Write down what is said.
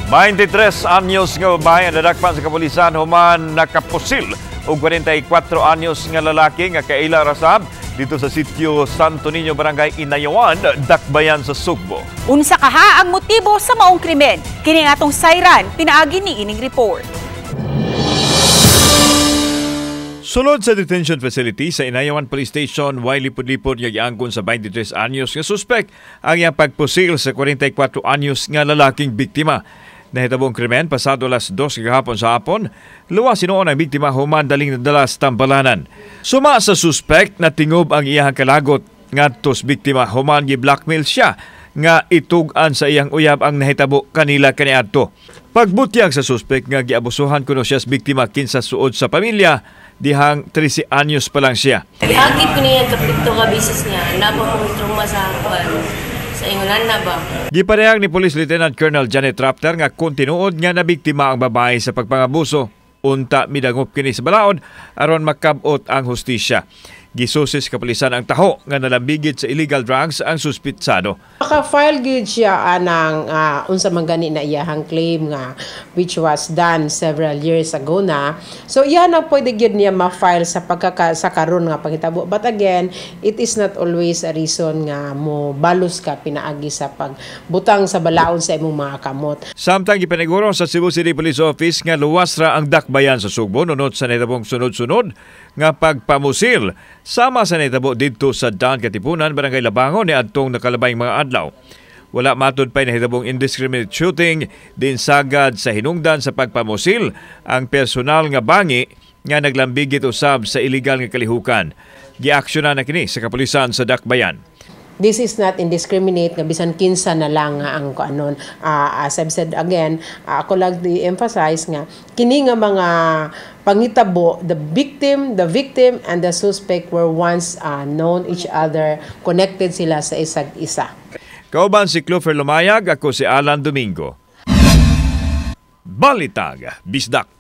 23 anyos nga babae ang nadakpan sa kapulisan human nakapusil og 44 anyos nga lalaki nga kaila rasab dito sa sitio Santo Niño, Barangay Inayawan, Dakbayan sa Sugbo. Unsa kaha ang motibo sa maong krimen? Kini atong sayran pinaagi ni ining report. Sulod sa detention facility sa Inayawan Police Station, way lipod-lipod nga giangkon sa 23 anyos nga suspek ang iyang pagpusil sa 44 anyos nga lalaking biktima. Nahitabong krimen pasado alas 2 kagahapon sa hapon, luwas sinuon ang biktima human daling nadala sa tampalanan. Suma sa suspek, natingob ang iyang kalagot ngadto sa biktima human gi-blackmail siya nga itug-an sa iyang uyab ang nahitabo kanila kaniadto. Pagbutyag sa suspek nga giabusuhan kuno siya sa biktima kinsa suod sa pamilya dihang 13 anyos pa lang siya. Gihagit ko niya kapito ka bisis niya. Napa mong trauma sa kuan sa ingunan na ba? Giparehag ni Police Lieutenant Colonel Janet Raptor nga kung tinuod nga nabiktima ang babae sa pagpangabuso, unta midangop kini sa balaod aron makabot ang hustisya. Gisusis kapulisan ang taho nga nalambigit sa illegal drugs ang suspitsado. Naka-file gyud siya anang unsa man gani na iyahang claim nga which was done several years ago na. So iya na pwede gyud niya ma-file sa pagkaka sa karon nga panghitabo. But again, it is not always a reason nga mo balos ka pinaagi sa pagbutang sa balaon sa imong mga kamot. Samtang gipaniguro sa Cebu City Police Office nga luwas ra ang dakbayan sa Sugbo nunot sa nahitabong sunod-sunod nga pagpamusil sama sa nahitabo didto sa Daan Katipunan, Barangay Labangon ni adtong nakalabayng mga adlaw. Wala matud pa'y nahitabong indiscriminate shooting din sagad sa hinungdan sa pagpamusil ang personal nga bangi nga naglambigit usab sa illegal nga kalihukan. Giaksyonan na kini sa kapulisan sa Dakbayan. This is not indiscriminate nga bisan kinsa na lang nga ang kuanon. As I've said again, ako lang di-emphasize nga kini nga mga pangitabo, the victim and the suspect were once known each other, connected sila sa isag isa. Kauban si Clover Lumayag, ako si Alan Domingo. Balitag, Bisdak.